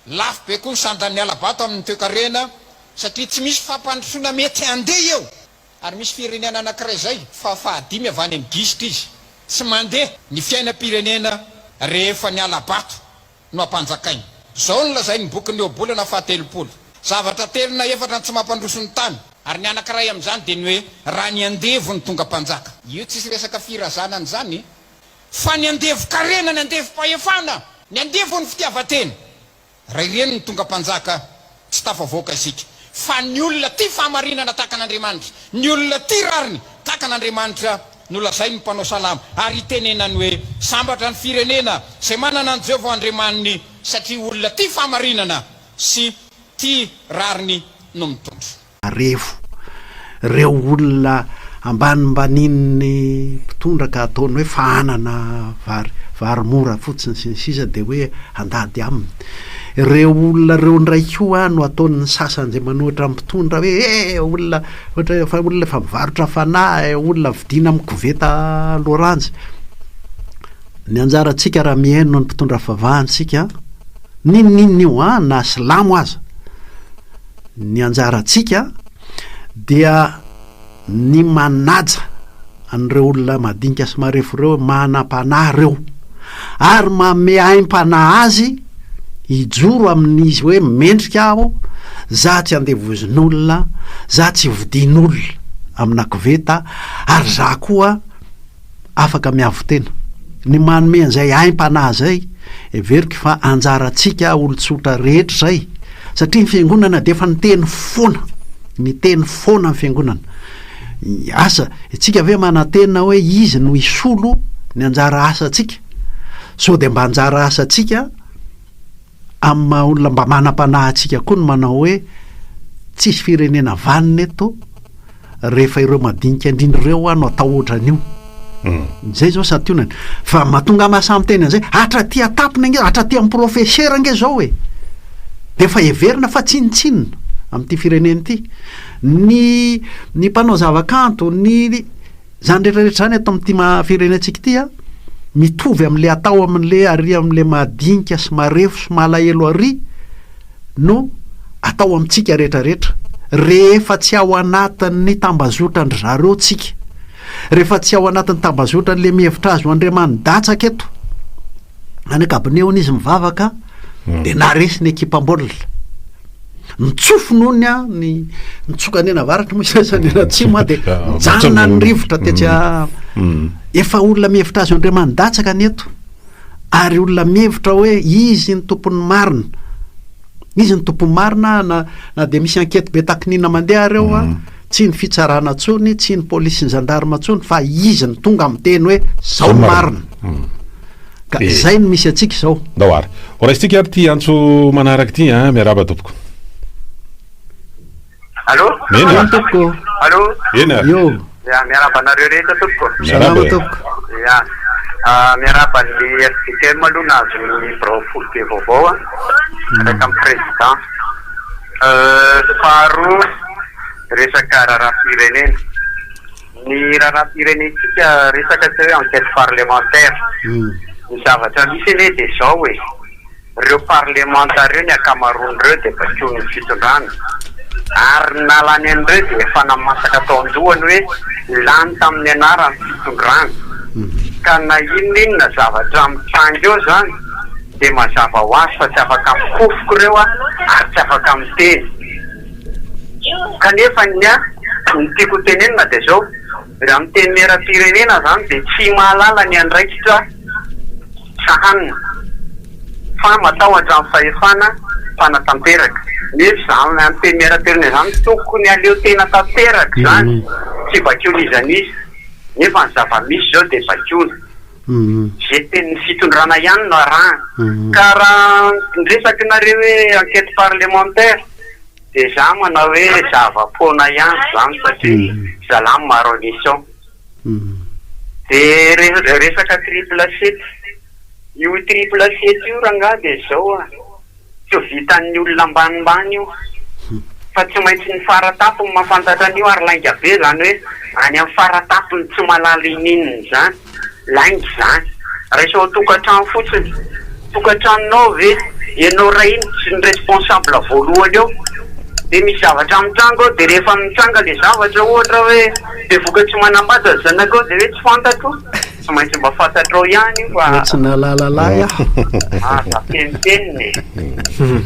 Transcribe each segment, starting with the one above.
Lafo be koa ny sandan'ny hala-bato amin'ny toekarena satria tsy misy fampandrosoana mety handeha eo. Ary misy firenena anankiray izay fa fahadimy avy any amin'ny gisitra izy. Tsy mandeha ny fiainam-pirenena rehefa ny hala-bato no ampanjakaina. Izao no lazain'ny bokin'ny Ohabolana fahatelopolo, Zavatra telo na efatra no tsy mampandroso ny tany, ary ny anankiray amin'izany dia ny hoe raha ny andevo no tonga mpanjaka. Io tsisy resaka firazanana izany fa ny andevon-karena, ny andevom-pahefana, ny andevon'ny fitiavan-tena. Raha ireny no tonga mpanjaka, tsy tafavoaka isika. Fa ny olona tia fahamarinana tahaka an'Andriamanitra, ny olona tia rariny tahaka an'Andriamanitra no lazain'ny mpanao salamo, ary itenenany hoe, Sambatra ny firenena izay manana an'i Jehovah ho Andriamaniny, satria olona tia fahamarinana sy tia rariny no mitondra. Marefo ireo olona ambanimbanian'ny mpitondra ka ataony hoe fahanana vary vary mora fotsiny sy ny sisa dia hoe handady aminy. Ireo olona ireo indray koa no ataon'ny sasany izay manohitra ny mpitondra hoe eh olona ohatra hoe efa olona efa mivarotra fanahy, olona vidiana amin'ny koveta loranjy. Ny anjarantsika raha mihaino ny mpitondra fivavahana isika, n'inon'inona io an, na silamo aza, Ny anjarantsika dia ny manaja an'ireo olona madinika sy marefo ireo, manam-panahy ireo, ary manome aim-panahy azy hijoro amin'izy hoe mendrika aho, za tsy andevozin'olona, za tsy vidian'olona amina koveta, ary za koa afaka miavo-tena. Ny manome an'izay aim-panahy izay, heveriko fa anjarantsika olon-tsotra rehetra izay, satria ny fiangonana dia efa niteny foana, niteny foana ny fiangonana. Asa, isika ve manantena hoe izy no hisolo ny anjara asantsika? Sao dia mba anjara asantsika Amin'ny maha olona mba manam-panahy antsika koa ny manao hoe tsisy firenena vanona eto rehefa ireo madinika indrindra ireo no atao ohatran'io. Izay izao santionany. Fa mahatonga ahy mahasahy miteny an'izay, hatraty an-tampony ange, hatraty amin'ny profesera ange izao e! Dia efa heverina fa tsinontsinona amin'ity firenena ity. Ny ny mpanao zavakanto, ny. Izany rehetra rehetra izany ato amin'ity maha firenentsika ity an, mitovy amin'ilay atao amin'ilay ary amin'ilay madinika sy marefo sy malahelo ary no atao amintsika rehetra rehetra rehefa tsy ao anatin'ny tambazotran-dry zareo tsika, rehefa tsy ao anatin'ny tambazotran'ilay mihevitra azy ho andriamani-datsaka eto, any an-kabone hono izy mivavaka dia naharesy ny ekipam-baolina. Nitsofina hono an, ny nitsoka ny eny avaratra moa sisa ny eny atsimo an, dia nijanona ny rivotra tetsy a efa olona mihevitra azy ho andriamani-datsaka ny eto, ary olona mihevitra hoe izy ny tompon'ny marina, izy ny tompon'ny marina na na dia misy enquête be takinina mandeha ary eo an, tsy ny fitsarana intsony, tsy ny polisy sy ny gendarme intsony fa izy no tonga miteny hoe zao ny marina. Ka izay no misy antsika izao. Ndao ary. Ho raisintsika ary ity antso manaraka ity an. Miarahaba tompoko. Allô? Eny Eny tompoko. Allô? Eny ary. Io. Ya, miarahaba anareo rehetra tompoko. Miarahaba Salama e. tompoko. Ya. Ah, miarahaba ny FJKM aloha nahazo ny birao foibe vaovao an. Miaraka amin'ny président. Euh, faharoa resaka raharaham-pirenena. Ny raharaham-pirenentsika resaka atao hoe enquête parlementaire. Ny zavatra misy anie dia izao e, ireo parlemanta ireo ny ankamaroan'ireo dia baikoin'ny fitondrana ary ny nahalany an'ireo dia efa namasaka tao an-dohany hoe lany tamin'ny anaran'ny fitondrana. Ka na inona inona zavatra mitranga eo izany dia mazava ho azy fa tsy afaka mikofoka ireo ary tsy afaka miteny. Kanefa ny ahy, ny tiako ho tenenina dia izao, raha miteny miaram-pirenena izany dia tsy mahalala ny andraikitra sahanina fa matahotra ny fahefana mpanatanteraka. Nefa izany miteny miaram-pirenena izany tokony aleo tena tanteraka izany, tsy vakiona iza n'iza. Nefa ny zava-misy izao dia vakiona. Izay tenin'ny fitondrana ihany no arahana. Ka raha ny resaky nareo hoe enquête parlementaire dia za manao hoe zava-poana ihany izany satria zalahy maro an'isa ao. Dia resaka triple sept, io triple sept io rangahy dia izao an. Tsy ho vitan'ny olona ambanimbany io fa tsy maintsy ny fara tampony mahafantatra an'io ary lainga be izany hoe any amin'ny fara tampony tsy mahalala ininona izany. Lainga izany. Raiso ao an-tokantrano fotsiny. tokantranonao ve ianao ray iny tsy ny responsable voalohany eo? De misy zavatra mitranga ao de rehefa mitranga le zavatra ohatra hoe bevoka tsy manambady ny zanakao de hoe tsy fantatro, tsy maintsy mba fantatrao ihany io fa. Mbola tsy nahalala lahy aho. Aza fenimpenina e.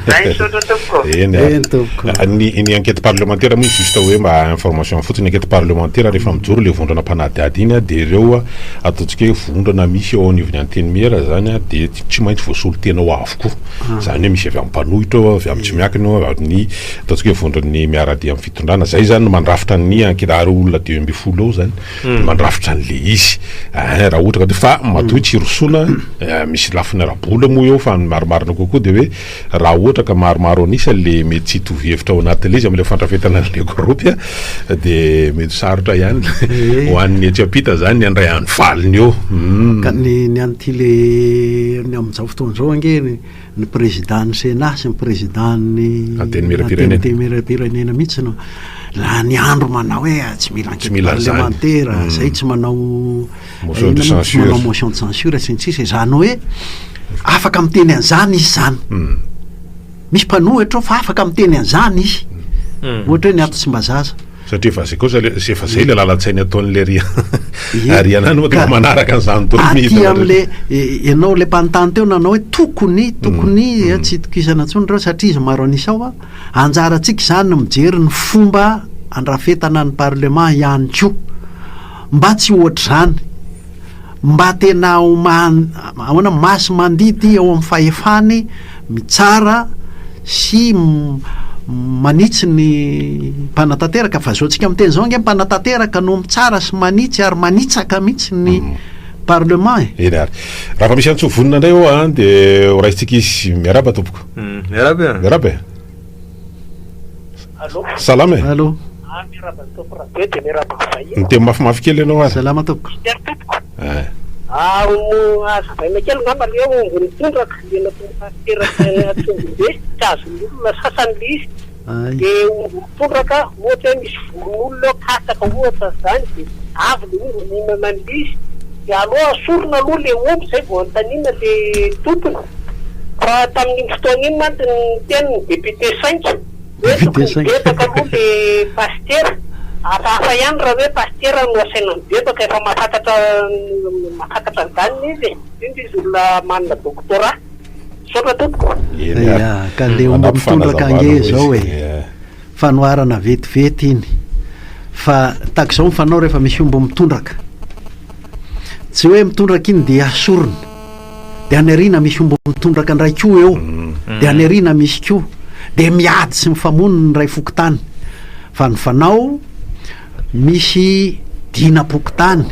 Zay misaotra tompoko. Eny ary. Eny tompoko. Ny ny enquête parlementaire moa juste hoe mba information fotsiny, enquête parlementaire rehefa mijoro le vondrona mpanadihady iny dia ireo ataontsika hoe vondrona misy eo anivon'ny antenimiera zany dia tsy maintsy voasolo tena ao avokoa. Izany hoe misy avy amin'ny mpanohitra ao, avy amin'ny tsy miankina ao, avy amin'ny ataontsika hoe vondron'ny miara-dia amin'ny fitondrana. Izay izany no mandrafitra ny enquête ary olona 15 eo izany no mandrafitra an'ilay izy. Ein, raha ohatra ka fa matoa tsy hirosoana, misy lafiny ara-bola moa eo fa ny marimarina kokoa dia hoe raha ohatra ka maromaro an'isa le mety tsy hitovy hevitra ao anatin'ilay izy amin'ilay fandrafetana an'ilay groupe dia mety sarotra ihany ho an'ny etsy ampita izany ny handray any valiny eo. Ka ny ny an'ity le ny amin'izao fotoana izao ange ny ny président-n'ny Sénat sy ny président-n'ny Antenimierampirenena. Antenimierampirenena mihitsy no lany andro manao hoe ah, tsy mila Tsy enquête mila an'izany. parlementaire, zay tsy manao Motion de inona moa, tsy censure. manao motion de censure sy ny sisa, izany hoe afaka miteny an'izany izy izany. Misy mpanohitra ao fa afaka miteny an'izany izy. Ohatra hoe ny ato Tsimbazaza. Satria efa zay kosa le, efa zay le lalan-tsainy ataon'le ry Ie. Ariana any moa dia Ka efa manaraka an'izany daholo aty midina amin'le ianao le mpanontany teo nanao hoe tokony, tokony tsy itokisana intsony ireo satria izy maro an'isa ao a. Anjarantsika izany ny mijery ny fomba andrafetana ny parlement ihany koa. Mba tsy ohatr'izany. Mba tena ho ahoana, masi-mandidy eo amin'ny fahefany mitsara sy manitsy ny mpanatanteraka fa zao tsika miteny zao ange mpanatanteraka no mitsara sy manitsy ary manitsaka mihitsy ny parlement e. Eny ary. Raha efa misy antso vonona indray eo an dia ho raisintsika izy. Miarahaba tompoko. Miarahaba e. Miarahaba e. Allô. Salama e. Allô. Ah miarahaba ny Tompo Rabe dia miarahaba ny vahiny. Miteny mafimafy kely ianao ary. Salama tompoko. Mistery tompoko. Eh. Ah ho hazavaina kely angamba le hoe omby mitondraka le nataon'ny pasitera tany Antsonjombe tsy azon'ny olona sasany le izy. Ay. De omby mitondraka ohatra hoe misy volon'olona eo katsaka ohatra zany de avy le omby mihinana an'le izy de aleo asorina aloha le omby zay vao anontaniana le tompony fa tamin'iny fotoana iny mantsy niteny ny député sainky hoe tokony hibebaka aloha le pasitera, hafahafa ihany raha hoe pasitera no asaina mibebaka efa mahafantatra mahafantatra an'izany izy e, indrindra izy olona manana doctorat. Misaotra tompoko. Eny ary. Ya, ka le omby Manampy mitondraka fanazavana ange hoy zao izy. e. Ie. Fanoharana vetivety iny. Fa tahaka izao ny fanao rehefa misy omby mitondraka. Tsy hoe mitondraka iny dia asorina. Dia any aoriana misy omby mitondraka indray koa eo. Dia any aoriana misy koa. Dia miady sy mifamono ny iray fokontany. Fa ny fanao, misy dinam-pokontany,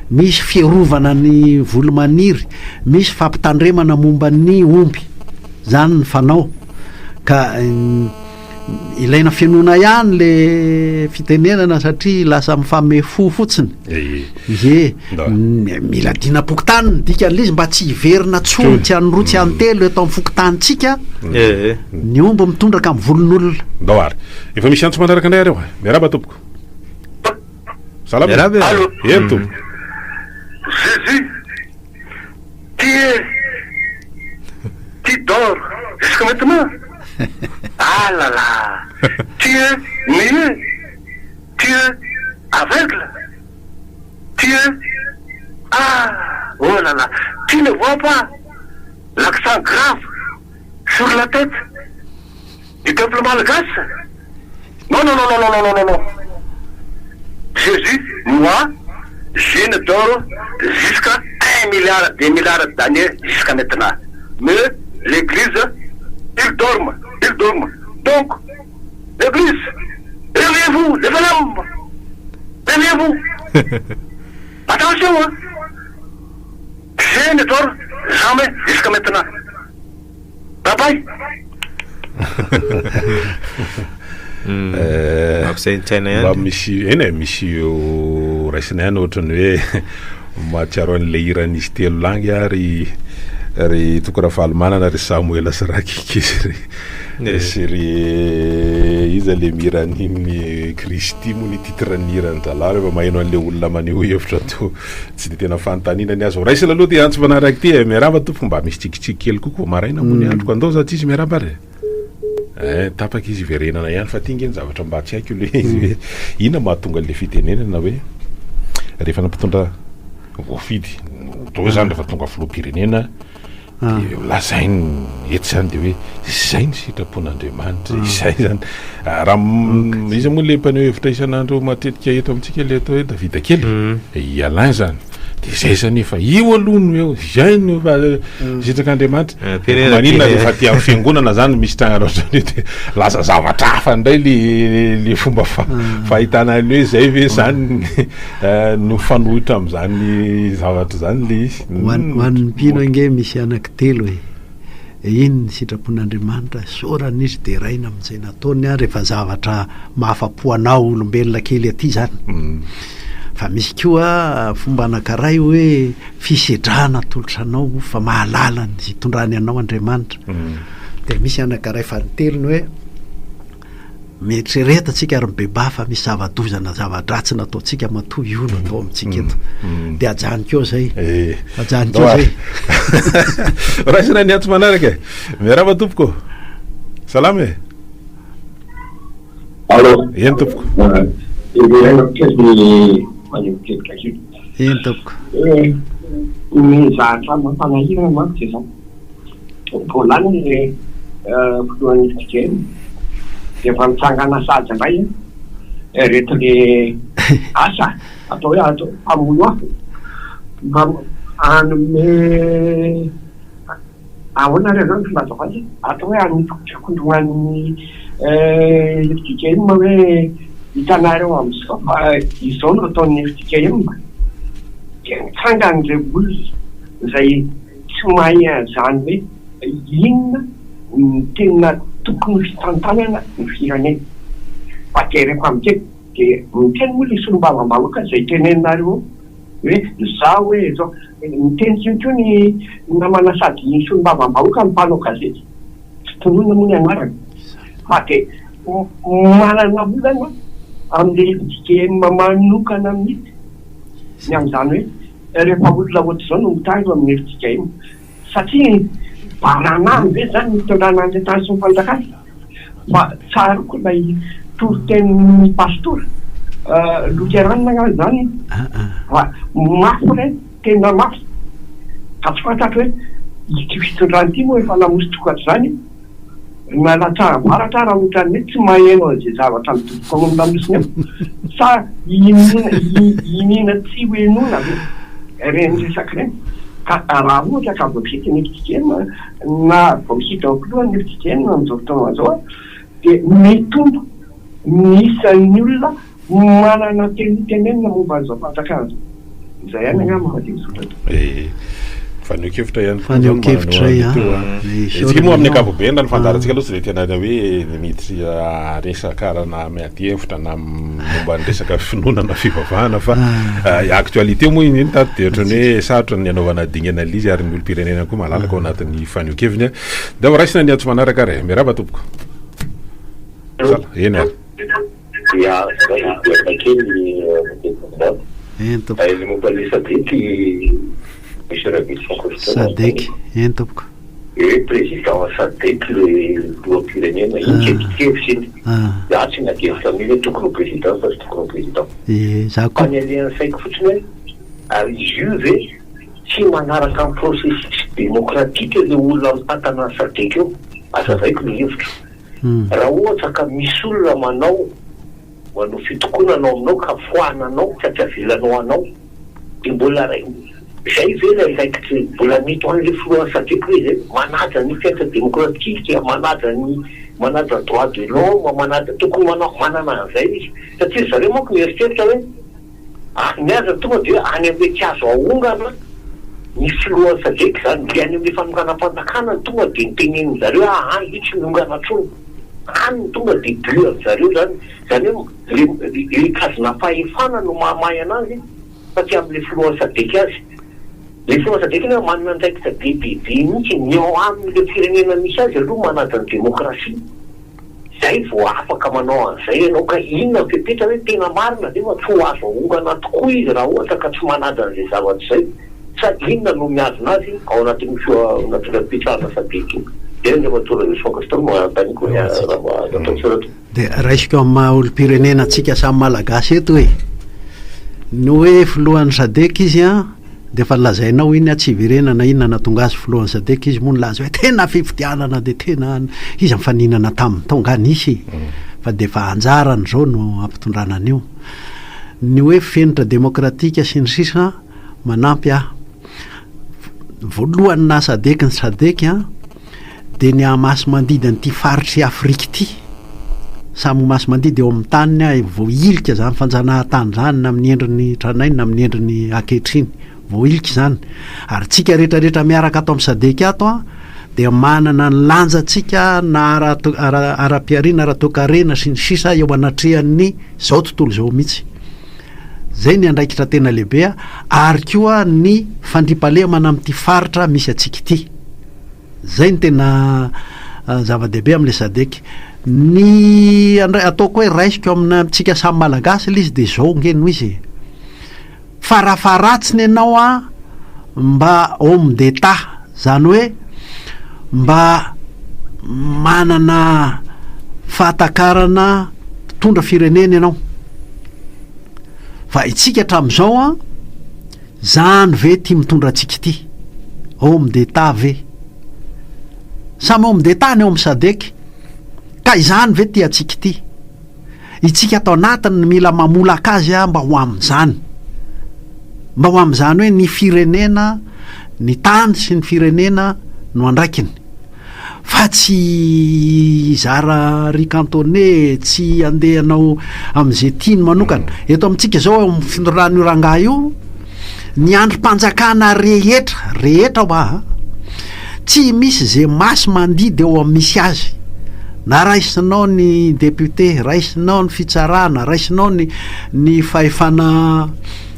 misy fiarovana ny voly maniry, misy fampitandremana momba ny omby. Izany ny fanao. Ka Ilaina fenoina ihany le fitenenana satria lasa mifamehy fo fotsiny. Ie, mila dinam-pokontany ny dikan'ilay izy mba tsy hiverina tsony, tsy an'ny roa, tsy an'ny telo eto amin'ny fokontanintsika ny omby mitondraka amin'ny volon'olona. Ndao ary. Efa misy antso manaraka indray ary eo. Miarahaba tompoko. Salama e. Miarahaba e. Allô. Eny tompoko. Jésus. Tu es Tu dors jusqu'à maintenant Ah là là Tu es muet Tu es aveugle Tu es Ah Oh là là Tu ne vois pas l'accent grave sur la tête du peuple malgache Non non non non non non non non Jésus moi je ne dors jusqu'à un milliard deux milliards d'années jusqu'à maintenant mais l'église ils dorment ils dorment donc l'église réveillez-vous les bonhommes réveillez-vous attention hein je ne dors jamais jusqu'à maintenant Bye bye. Mampisaintsaina ihany. Mba misy, eny e, misy ho raisina ihany ohatran'ny hoe mahatsiaro an'ilay hiran'izy telo langy ary. Ry Toky Ravalomanana, ry Samoela sy Rakiky sy ry sy ry iza le mihira an'iny Kristy moa ny titre ny hiran-dralahy rehefa maheno an'le olona maneho hevitra to tsy de tena fanontaniana ny azy. Raisina aloha ty antso manaraka ity e. Miarahaba tompoko, mba misy tsikitsiky kely koa vao maraina moa ny androko. Andao za tsisy miarahaba ary e. Eh, tapaka izy iverenana ihany fa ty nge ny zavatra mba tsy haiko le izy hoe inona mahatonga an'le fitenenana hoe rehefa ny mpitondra voafidy ohatra hoe zany rehefa tonga filoham-pirenena de lazainy etsy zany de hoe izay ny sitrapon'Andriamanitra izay zany raha iza moa le mpaneho hevitra isan'andro matetika eto amintsika le atao hoe Davida kely i Alain zany de zay zany efa io aloha no eo izay no efa sitrak'Andriamanitra maninona rehefa aty amin'ny fiangonana zany misy tranga ohatran'io de lasa zavatra hafa indray le le fomba fahitana ny hoe zay ve zany No mifanohitra amin'izany zavatra izany le izy. Ho an- ho an'ny mpino ange misy anankitelo e. Iny ny sitrapon'Andriamanitra, isaorana izy, deraina amin'izay nataony an, rehefa zavatra mahafa-po anao olombelona kely aty izany. Fa misy koa fomba anankiray hoe fisedrana atolotra anao fa mahalala ny hitondrany anao Andriamanitra. Dia misy anankiray fanintelony hoe Mieritrereta tsika ary mibebaha fa misy zava-doza na zava-dratsy nataontsika matoa io no atao amintsika eto. Mm. Dia ajanoko eo zay. Eh. Ajanoko eo zay. Raisina ny antso manaraka e. Miarahaba tompoko. Salama e. Allo. Eny tompoko. Heverina kely ny maneho-kevitra kely. Eny tompoko. Eh, ny zavatra mampanahirana manko dia izao. Vao lany ny filohan'ny FJKM dia efa mitsangana sahady indray ireto le asa atao hoe atao mpamono afo mba hanome ahoana re zao ny filazako azy atao hoe hanitsikotsikoindroa an'ny FJKM hoe hitanareo amin'izao fa izao no ataon'ny FJKM dia mitsangana ireo olona izay Tsy mahay an'izany hoe inona no tena tokony ho fitantanana ny firenena. Fa dia rehefa miteny dia miteny moa ilay solombavambahoaka izay teneninareo eo hoe izaho hoe izao. Miteny ihany koa ny namana sady solombavambahoaka no mpanao gazety, tsy tononina moa ny anarany, fa dia manana olana amin'ilay FJKM manokana mihitsy ny amin'izany hoe Rehefa olona ohatr'izao no mitahy eo amin'ny fjkm, satria baranahiny ve izany ny fitondrana an'ilay tany sy ny fanjakana? Fa tsaroako ilay toritenin'ny pastora loterana angamba izany fa mafy ireny, tena mafy, ka tsy fantatro hoe ity fitondrana ity moa efa namosi-tokatra izany Na latsaham-baratra ara ohatran'ny hoe tsy maheno an'izay zavatra midoboka ao amin'ny lamosiny ao sa iniana iniana tsy ho henoina ve ireny resaka ireny? Ka raha ohatra ka voafidy ny FJKM na voafidy ao filoha ny FJKM amin'izao fotoana izao dia mitombo ny isan'ny olona Manana teny hotenenina momba an'izao fanjakana izao. Izay ihany angamba fa dia misaotra tompoko. Eh, fanehoan-kevitra ihany koa zany Fanehoan-kevitra manana ihany. teo an. Isika moa amin'ny ankapobeny raha ny fandaharantsika aloha tsy dia tena hoe miditra resaka ara na miady hevitra na momba ny resaka finoana na fivavahana fa actualité moa iny iny tato dia ohatran'ny hoe sarotra ny anaovana dingana ilay izy ary ny olom-pirenena koa malalaka ao anatin'ny fanehoan-keviny. Dia ho raisina ny antso manaraka ary e. Miarahaba tompoko. Sala, eny ary. Dia zay hiverina kely ny Eny tompoko. Ny momba ny Sadec Monsieur Raveloson Christophe. Sadec, eny tompoko. Hoe président Sadec le filoham-pirenena, iny kelikely iny. Za tsy niady hevitra amin'iny hoe tokony ho président sa tsy tokony ho président. Ie, za Fa koa. ny alehan'ny saiko fotsiny hoe ary izy io ve tsy manaraka ny processus démocratique le olona mitantana ny Sadec eo? Azavaiko ny hevitro. Raha ohatra ka misy olona manao manao fitokonana ao aminao ka foananao ka tsy avelanao hanao dia mbola izay ve ilay raikitry mbola mety ho an'ilay filohan'ny sadec ve izay? Manaja ny fiaintra demokratika, manaja ny manaja droit de l'homme, manaja tokony manao manana an'izay izy satria ry zareo manko mieritreritra hoe Ary ny aza tonga dia any amin'ilay tsy azo ahongana ny filohan'ny sadec izany, ilay any amin'ilay fanonganam-panjakana no tonga dia notenenin-dry zareo hoe aa io tsy miongana intsony, any no tonga dia but an-dry zareo izany, izany hoe ilay ilay kazona fahefana no mahamay an'azy fa tsy amin'ilay filohan'ny sadec azy. Ilay filoha Sadec anie manana andraikitra be dia be mihitsy e, ny ao amin'ilay firenena misy azy aloha manaja ny demokrasia, izay vao afaka manao an'izay ianao, ka inona ny fepetra hoe tena marina ve fa tsy ho azo ahongana tokoa izy raha ohatra ka tsy manaja an'izay zavatra izay, sa inona no mihazona azy ao anatin'io filoha anatin'ilay fipetrahana Sadec io? Izay Andriamatoa Rajoelison Gaston no anontaniako raha mba azo atao an-tsoratra. Dia raisiko amin'ny maha olom-pirenena antsika samy Malagasy eto e! Ny hoe filohan'ny Sadec izy an, dia efa nolazainao iny an, tsy hiverenana inona nahatonga azy filohan'ny Sadec, izy moa nilaza hoe tena fifidianana dia tena iza nifaninana taminy tao angaha nisy e! Fa dia efa anjarany izao no hampitondrana an'io. Ny hoe fenitra demokratika sy ny sisa manampy ahy. Voalohany naha Sadec ny Sadec an, dia ny Hamasy-mandidy an'ity faritr'i Afrika ity. Samy ho masi-mandidy eo amin'ny taniny voahilika izany fanjanahantany izany na amin'ny endriny tranainy na amin'ny endriny ankehitriny. Voahilika izany. Ary tsika rehetra rehetra miaraka ato amin'ny Sadec ato dia manana ny lanjantsika na ara-pihariana, ara-toekarena sy ny sisa eo anatrehan'ny izao tontolo izao mihitsy. Izay ny andraikitra tena lehibe ary koa ny fandriampahalemana amin'ity faritra misy antsika ity. Zay no tena zava-dehibe amin'ilay Sadec. Ny andray ataoko hoe raisiko amina amintsika samy Malagasy ilay izy dia izao ange no izy e. Farafaharatsiny ianao an mba homme d'Etat, izany hoe mba manana fahatakarana mpitondra firenena ianao. Fa itsika hatramin'izao an, Zany ve ty mitondra antsika ity? Homme d'Etat ve? Samy homme d'Etat ny ao amin'ny Sadec. Ka izany ve ty antsika ity? Itsika ato anatiny no mila mamolaka azy mba ho amin'izany. Mba ho amin'izany hoe ny firenena, ny tany sy ny firenena no andraikiny. Fa tsy hizara riz cantonais, tsy handeha hanao amin'izay tiany manokana. Eto amintsika izao eo amin'ny fitondran'io rangahy io, ny andrim-panjakana rehetra, rehetra hoa a, tsy misy izay masy mandidy eo amin'ny misy azy. Na raisinao ny député, raisinao ny fitsarana, raisinao ny ny fahefana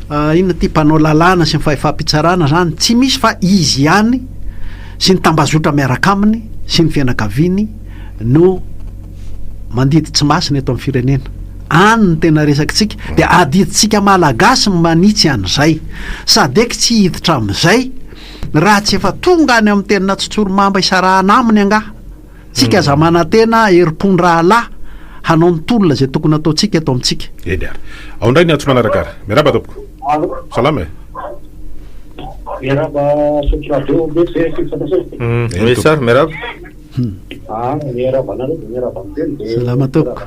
inona ity, mpanao lalàna sy ny fahefam-pitsarana izany, tsy misy fa izy ihany. sy ny tambazotra miaraka aminy sy ny fianakaviany no mandidy tsy masina eto amin'ny firenena. Any no tena resakitsika. Dia adidintsika Malagasy ny manitsy an'izay. Sadec tsy hiditra amin'izay raha tsy efa tonga any amin'ny tena tsotsorimamba isarahana aminy angaha. Tsika aza manantena herim-pon-drahalahy hanao ny tolona izay tokony hataontsika eto amintsika. Eny ary. Ao indray ny antso manaraka ary. Miarahaba tompoko. Salama e. Miarahaba Soky Radio mety ve sy fantasy. Oui sir, miarahaba. Ah, miarahaba anareo dia miarahaba an'i Teny dia Salama tompoko.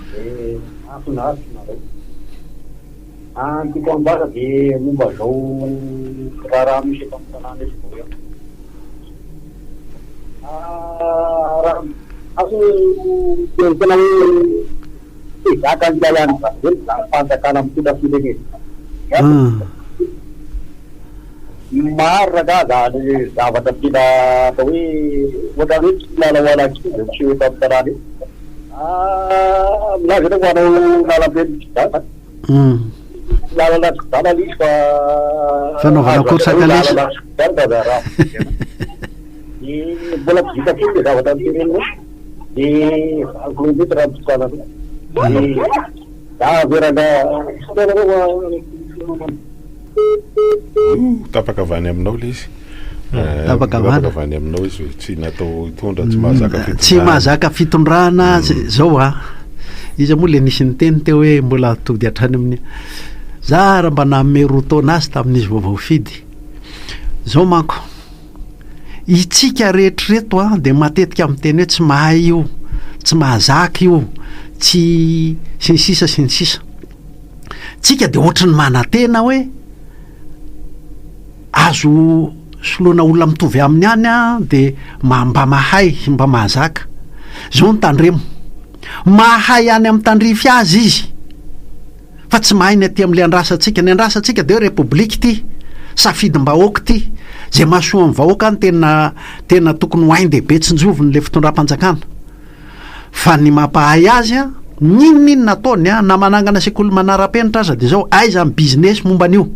Dia mahafinaritra nareo. Ah, ny tiako ambara dia momba izao raharaha misy eto amin'ny tanàna eto izao ihany. Ah, raha azo tena hoe tsy zakan'ny lalàn'ny Rajoelina izany fanjakana mitondra firenena izany. Maro rangaha zany zavatra tena atao hoe ohatran'ny hoe kilalao an'ankizy no miseho eto amin'ny tanàna eto. Ah, milaza ianao fa hanao lalambe mikidrana. Lalana kidana ilay izy fa Fanaovana azo course lazaina hoe kalesa. lalana kidana fa raha Dia mbola tsy vita firy ilay zavatra noteneninao. Dia valo kilometatra ny fitokanana. Dia za ve rangaha misaotra anareo fa Ouh, tapaka avy any aminao ilay izy. Eh, Tapaka avy any. Tapaka avy any aminao izy hoe tsy natao hitondra, tsy mahazaka Tsy fitondrana. mahazaka fitondrana zao a. Iza moa le nisy niteny teo hoe mbola tody hatrany amin'ny za raha mba nanome roa taona azy tamin'izy vao voafidy. Zao manko, itsika rehetra reto a dia matetika miteny hoe tsy mahay io, tsy mahazaka io, tsy sy ny sisa sy ny sisa. Tsika dia ohatry ny manantena hoe azo soloina olona mitovy aminy ihany an dia mba mahay sy mba mahazaka. Zao no tandremo, mahay any amin'ny tandrify azy izy fa tsy mahay ny aty amin'ilay andrasantsika. Ny andrasantsika dia hoe repoblika ity, safidim-bahoaka ity, izay mahasoa ny vahoaka no tena tena tokony ho ain-dehibe tsinjoviny ilay fitondram-panjakana. Fa ny mampahay azy an, n'inon'inona ataony an, na manangana sekoly manara-penitra aza dia zao, aiza ny business momba an'io?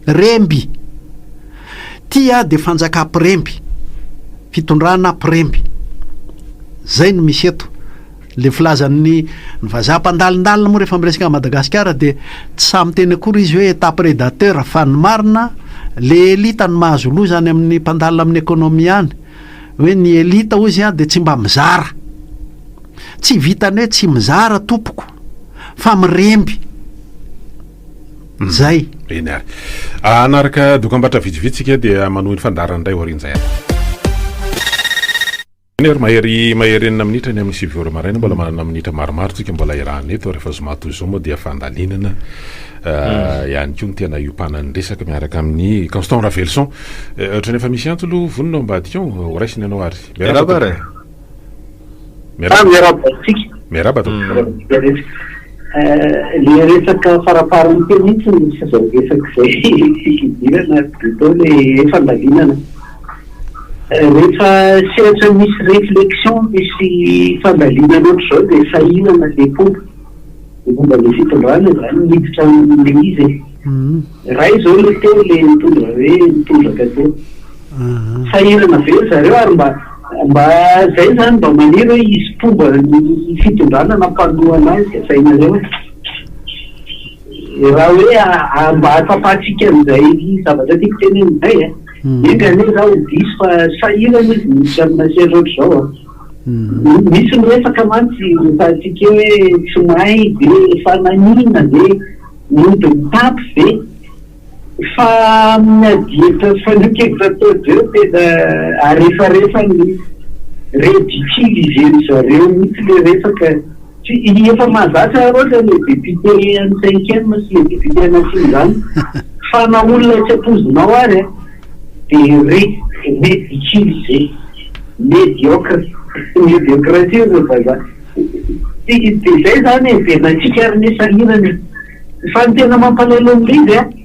Remby! Ity a dia fanjakam-piremby, fitondrana mpiremby. Zay no misy eto. Le filazan'ny ny vazaha mpandalindalina moa rehefa miresaka an'i Madagasikara dia tsy sahy miteny akory izy hoe état prédateur fa ny marina le élite no mahazo loza any amin'ny mpandalina amin'ny économie any hoe ny élite hozy an dia tsy mba mizara. Tsy vitan'ny hoe tsy mizara tompoko fa miremby. Zay. Eny ary. Hanaraka dokambarotra vitsivitsy isika dia manohy ny fandaharana indray aorian'izay ary. Eny ary, mahery mahery enina minitra ny amin'ny sivy ora maraina, mbola manana minitra maromaro tsika mbola iarahana eto, rehefa zoma toy izao moa dia fandalinana ihany koa ny tena iompanan'ny resaka miaraka amin'i Constant Raveloson. Ohatran'ny efa misy antso aloha vonona ao ambadika ao, ho raisina ianao ary. Miarahaba ary e. Miarahaba. Miarahaba antsika. Miarahaba tompoko. Miarahaba antsika rehetra. Le resaka faraparany teo mihitsy no tsy izay resaka izay tiako hidirana plutôt le fandalinana. Rehefa sehatra misy réflexion, misy fandalinana ohatr'izao dia sahirana le mpomba, le momba le fitondrana izany miditra amin'le izy e. Ray izao le teo le nitondra hoe nitondraka teo. Sahirana be ry zareo ary mba mba zay zany mba maniry hoe hisy mpomba ny fitondrana na mpanohana azy asainareo e. Raha hoe mba ahatsapantsika an'izay zavatra tiako tenenina izay e. Enga anie za ho diso fa sahirana izy miditra amina sehatra ohatr'izao a. Misy miresaka mantsy resahantsika eo hoe tsy mahay ve, efa naninona ve, mody mitapy ve. Fa amin'ny adihevitra sy fanehoan-kevitra ataon-dreo tena arefarefa ny ridiculiser-dry zareo mihitsy le resaka. Tsy efa mahazatra loatra le député an'ny cinquième sy le député an'Atsimo izany fa na olona tsy ampoizinao ary a dia ri ridiculiser, mediocre, mediocratie hoy ireo vazaha. Dia izay izany e, heverina-tsika ary ny sahirana e. Fa ny tena mampalahelo amin'ilay izy an,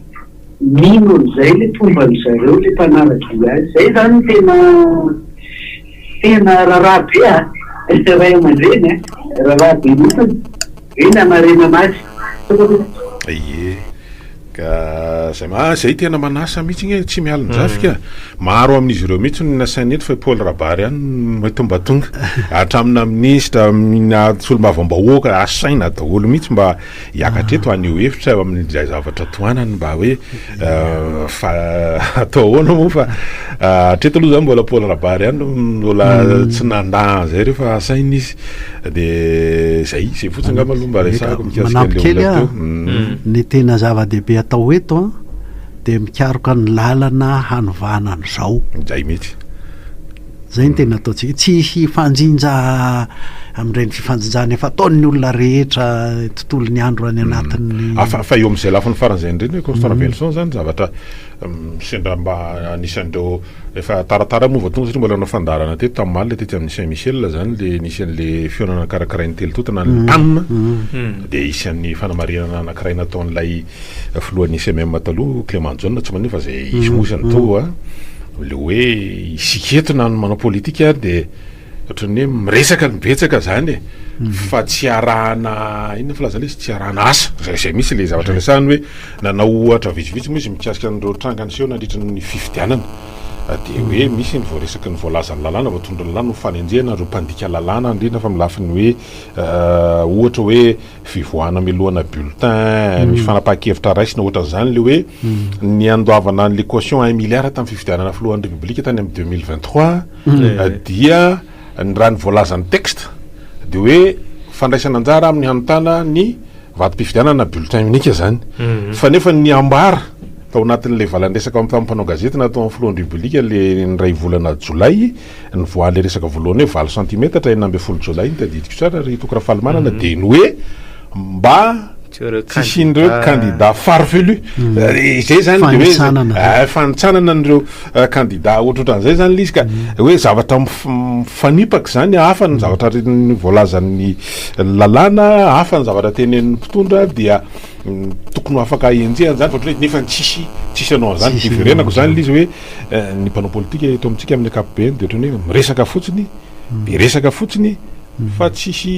mino an'izay ilay mpomba an-dry zareo, ilay mpanara-dia azy. Izay izany no tena tena raharaha be an, ray aman-dreny an, raharaha be mihitsy hoe ny hanarenana azy. Ie, ka zay ma, zay tena manasa mihitsy nge, tsy mialon-jafy ka. Maro amin'izy ireo mihitsy no nasaina eto fa i Paul Rabary ihany no mety mba tonga. Hatramina minisitra, amina solombavambahoaka, asaina daholo mihitsy mba hiakatra eto haneho hevitra amin'izay zavatra tohanany mba hoe fa atao ahoana moa fa hatreto aloha zany mbola Paul Rabary ihany no mbola tsy nandà an'izay rehefa asaina izy. Dia zay, zay fotsiny angamba aloha mba resahako mikasika Manampy an'ilay kely olona aho, teo. ny tena zava-dehibe atao eto an, dia mikaroka ny lalana hanovana an'izao. Izay mihitsy. Izay no tena ataontsika. Tsy hifanjinja amin'ireny fifanjinjana efa ataon'ny olona rehetra tontolon'ny andro any anatin'ny. Ah, fa, fa eo amin'izay lafiny faran'izay indrindra hoe Constant Ravelison zany zavatra sendra mba anisan'ireo efa taratara moa vao tonga satria mbola nanao fandaharana teto tamin'ny omaly tety amin'ny Saint Michel zany le nisy an'le fihaonana karakarain'ny telo tonta na ny PAM dia isan'ny fanamarihana anankiray nataon'ilay Filohan'ny SMM taloha Clément Jaona tsy maninona fa zay izy moa isany tao a le hoe isika eto na ny manao politika ary de ohatran'ny hoe miresaka ny betsaka zany e fa tsy arahana inona filazana izy tsy arahana asa zay zay mihitsy le zavatra resahany hoe nanao ohatra vitsivitsy moa izy mikasika an'ireo tranga niseho nandritra ny fifidianana de hoe misy ny voaresaky ny voalazan'ny lalàna voatondron'ny lalàna ho fanenjehana ireo mpandika lalàna indrindra fa amin'ny lafiny hoe ohatra hoe fivoahana mialohana bulletin, misy fanapahan-kevitra raisina ohatran'izany le hoe ny andoavana an'le caution un milliard tamin'ny fifidianana filohan'ny Repoblika tany amin'ny 2023 dia ny raha ny voalazan'ny texte de hoe fandraisana anjara amin'ny hanontana ny vatom-pifidianana bulletin unique zany fa nefa ny ambara tao anatin'ilay valan-dresaka tamin'ny mpanao gazety natao amin'ny filohan'ny Repoblika le ny iray volana jolay Nivoahan'ilay resaka voalohany hoe valo santimetatra 16 jolay iny tadidiko tsara ry Toky Rafalimanana dia ny hoe mba tsy hisian'ireo kandida farfelu izay zany dia hoe Fanitsanana. fanitsanana an'ireo kandida ohatrohatran'izay zany ilay izy ka hoe zavatra mifanipaka izany hafa ny zavatra ny voalazan'ny lalàna hafa ny zavatra tenenin'ny mpitondra dia tokony ho afaka henjehana zany fa ohatran'ny hoe nefa tsisy tsisy hanao an'izany Tsisy hiverenako zany ilay izy hoe Ny mpanao politika eto amintsika amin'ny ankapobeny dia ohatran'ny hoe miresaka fotsiny, be resaka fotsiny fa tsisy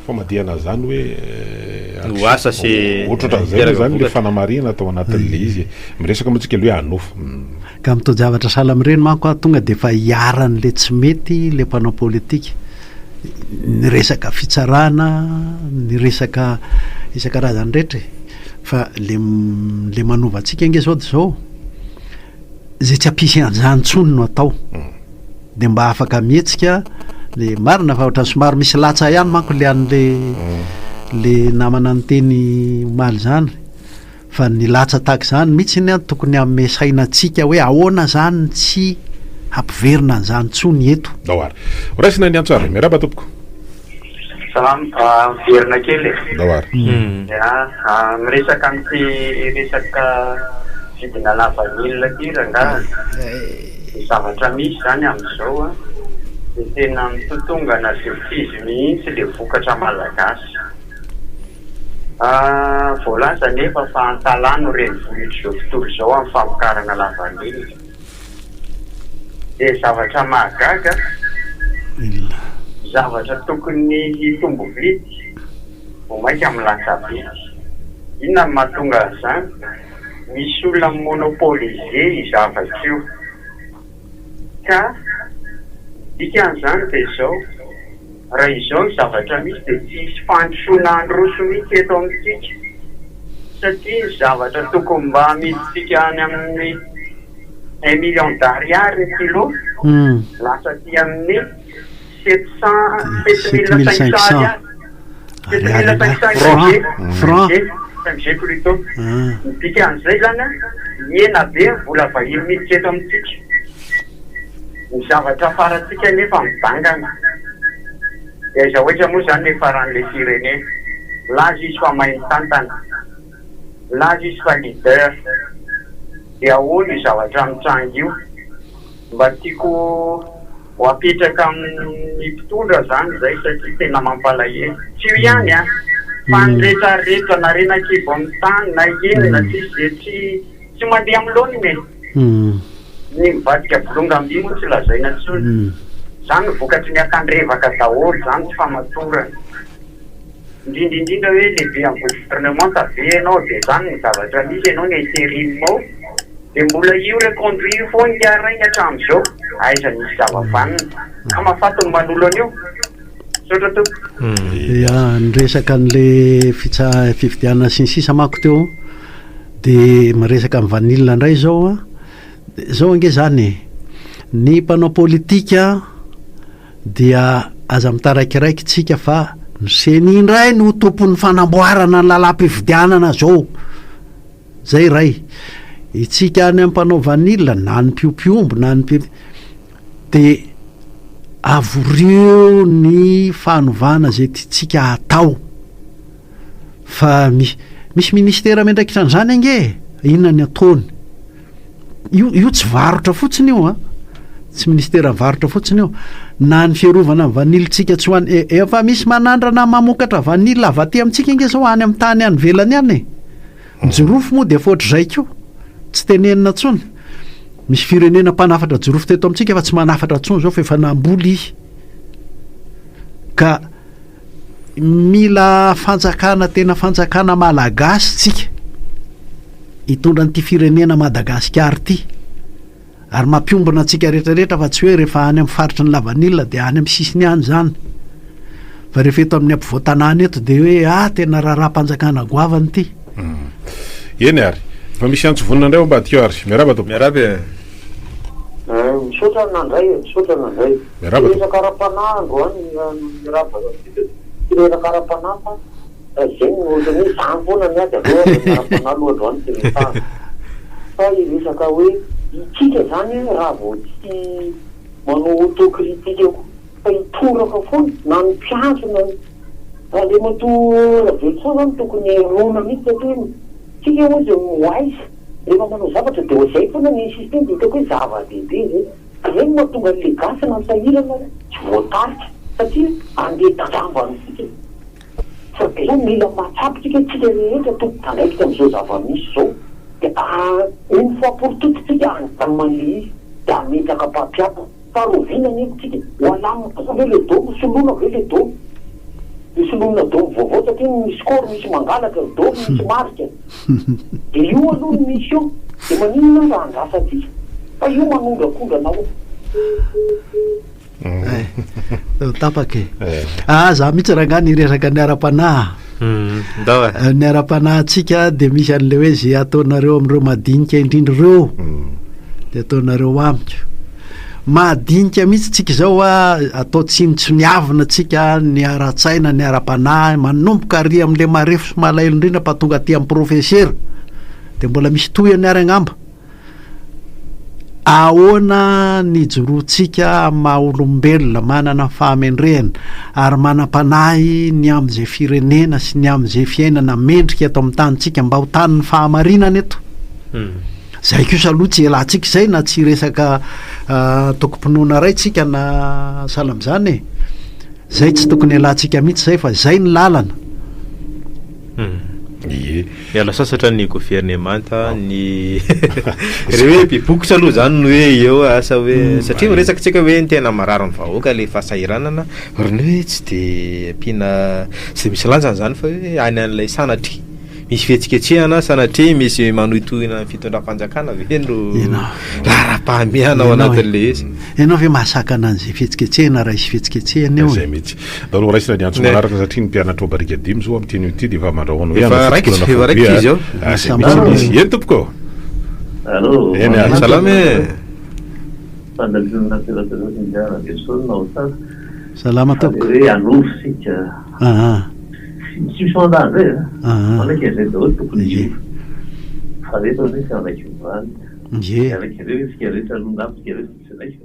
famadihana an'izany hoe Ho asa sy ohatrohatran'izay moa hiteraka zany le vokatra. fanamarihana atao anatin'le izy e. Miresaka moa tsika le hoe hanofy. Ka amin'ny toe-javatra sahala amin'ireny manko aho tonga dia efa iharan'ilay tsy mety ilay mpanao politika. Ny resaka fitsarana, ny resaka isan-karazany rehetra e. Fa le le manova antsika ange zao dia zao, izay tsy hampisy an'izany intsony no atao. Dia mba afaka mihetsika le marina fa ohatran'ny somary misy latsa ihany manko le an'le le namana niteny omaly izany. Fa ny latsa tahaka izany mihitsy an tokony hanome saina antsika hoe ahoana izany ny tsy hampiverina an'izany intsony eto. Ndao ary. Ho raisina ny antso ary. Miarahaba tompoko. Salama, miverina kely e. Ndao ary. Ya, miresaka an'ity resaka vidina lavanila ity rangaha. Ny zavatra misy izany amin'izao an, dia tena mitotongana izay tsy izy mihitsy ilay vokatra malagasy. Voalaza anefa fa Antalaha no renivohitr'izao tontolo izao amin'ny famokarana lavanila. Dia zavatra mahagaga, zavatra tokony hitombo vidy vao mainka milatsa-bidy. Inona no mahatonga an'izany? Misy olona mi-monopoliser io zavatra io. Ka ny dikan'izany dia izao, Raha izao ny zavatra misy dia tsy hisy fandrosoana handroso mihitsy eto amintsika satria ny zavatra tokony mba hamidintsika any amin'ny un million d'ariary ny kilo lasa aty amin'ny sept cent sept mille cinq cent ariary sept mille cinq cent MG Franc. MG plutôt ny dikan'izay zany an mihena be ny vola vahiny miditra eto amintsika. Ny zavatra afarantsika anefa midangana. Dia aiza ho aiza moa izany ny hiafaran'ilay firenena? Milaza izy fa mahay mitantana. Milaza izy fa leader. Dia ahoana io zavatra mitranga io? Mba tiako ho apetraka amin'ny mpitondra izany izay satria tena mampalahelo. Tsy io ihany an! Fa ny rehetra rehetra na ren'ankibo amin'ny tany na inona tsisy dia tsy tsy mandeha amin'ny laoniny e! Ny mivadika bolongam-by moa tsy lazaina intsony. Izany no vokatry ny akandrevaka daholo izany tsy famatorana. Indrindra indrindra hoe lehibe amin'ny gouvernemanta ve ianao dia izany ny zavatra misy ianao ny interim ao dia mbola io reconduit io foana ingahy rainy hatramin'izao. Aiza misy zava-vanona. Ka mahafaty ny manolo an'io. Misaotra tompoko. Ya, niresaka an'le fitsa- fifidianana sy ny sisa manko teo dia miresaka amin'ny vanille indray izao an. Zao ange zany e, ny mpanao politika dia aza mitaraikiraiky tsika fa ny ceni indray no tompon'ny fanamboarana ny lalam-pifidianana zao, zay iray, itsika any amin'ny mpanao vanille na ny mpiompy omby na ny mpi- de avorio ny fanovana zay tiantsika hatao. Fa misy misy ministera miandraikitra an'izany ange e! Inona ny ataony? Io io tsy varotra fotsiny io an! Tsy ministera varotra fotsiny io. Na ny fiarovana ny vanille-tsika tsy ho any e- efa misy manandrana mamokatra vanille avy aty amintsika ange zao any amin'ny tany any ivelany any e! Ny jirofo moa dia efa ohatr'izay koa, tsy tenenina intsony. Misy firenena mpanafatra jirofo teto amintsika fa tsy manafatra intsony izao fa efa namboly izy. Ka Mila fanjakana tena fanjakana malagasy tsika hitondra an'ity firenena Madagasikara ity ary mampiombona antsika rehetra rehetra fa tsy hoe rehefa any amin'ny faritry ny lavanila dia any amin'ny sisiny any izany fa rehefa eto amin'ny ampovoan-tanàna eto dia hoe ah tena raharaham-panjakana goavana ity. Eny ary. Efa misy antso vonona indray ao ambadika ao ary. Miarahaba tompoko. Miarahaba e. Misaotra nandray e, misaotra nandray. Miarahaba Tsy tompoko. resaka ara-panahy androany miarahaba antsika. Tsy resaka ara-panahy fa izay no ohatran'ny hoe izany foana ny ady aleo aza ny ara-panahy aloha androany tsy resahana. Fa hiresaka hoe itsika izany raha vao tsy manao autocritique koa fa hitoraka foana na ny mpiantso na ny Andriamatoa Raveloson izany tokony henoina mihitsy satria tsika hozy ho aiza rehefa manao zavatra dia izay foana ny insistena dia hitako hoe zava-dehibe izay. Izay no mahatonga an'ilay gasy na sahirana tsy voatarika satria andeha tandrambany fotsiny. Fa dia mila mahatsapa tsika hoe tsika rehetra tompon'andraikitra amin'izao zava-misy izao dia une fois pour toutes tsika hanjanona an'ilay izy dia hametraka mpampianatra. Fa rahoviana anefa tsika ho alamina koa ve le dôme, soloina ve le dôme? Dia soloina dôme vaovao satria ny score misy mangalatra, ny dôme misy marika. Dia io aloha no misy eo. Dia maninona raha andrasantsika? Fa io manondrakondrana ao. Eh, tapaka e. Eh. Ah, za mihitsy rangahy niresaka ny ara-panahy. Hmm, ndao e. Eh, ny ara-panahintsika dia misy an'ilay hoe ze ataonareo amin'ireo madinika indrindra ireo hmm. dia ataonareo amiko. Madinika mihitsy tsika izao a, atao tsinontsiniavina tsika ny ara-tsaina, ny ara-panahy, manomboka ary amin'ilay marefo sy malahelo indrindra mba tonga aty amin'ny profesera. Dia mbola misy tohiny ary angamba. Ahoana ny ijoroantsika amin'ny maha olombelona manana ny fahamendrehana ary manam-panahy ny amin'izay firenena sy ny amin'izay fiainana mendrika eto amin'ny tanintsika mba ho tanin'ny fahamarinana eto? Izay kosa aloha tsy ialantsika izay na tsy hiresaka antokom-pinoana iray tsika na sahala amin'izany e. Izay tsy tokony ialantsika mihitsy izay fa izay ny lalana. Ie. Miala sasatra ny governemanta ny reo hoe be bokotra aloha zany no hoe eo asa hoe mm. satria miresaka tsika hoe ny tena marary ny vahoaka le fahasahiranana ry ny hoe tsy de ampiana tsy de misy lanjany zany fa hoe any an'ilay sanatria misy fihetsiketsehana sanatria misy manohitohina ny fitondram-panjakana ve no laharam-pahamehana ao anatin'le izy Ianao ve mahasakana an'izay fihetsiketsehana raha hisy fihetsiketsehana eo e? Izay mihitsy. Ndao aloha raisina ny antso manaraka satria ny mpianatra ao Barikadimy izao amin'ity anio ity dia efa mandrahona hoe Efa hanao raikitra, fitokonana efa faobe raikitra a. izy ao. Ah, izay mihitsy ilay izy. Eny tompoko ô. Allô, Eny ary. Salama e. Fandalinana serasera Ingahy Rabeson ao tsara. Salama Fa le tompoko. hoe hanovo isika. Aa. Tsy tsy misy mandà an'izay a. Aa. Manaiky an'izay daholo tokony Ie. hiova. Fa reto anie tsy hanaiky hovany. Ie. Hanaiky an'ireo isika rehetra aloha angamba isika rehetra tsy hanaiky.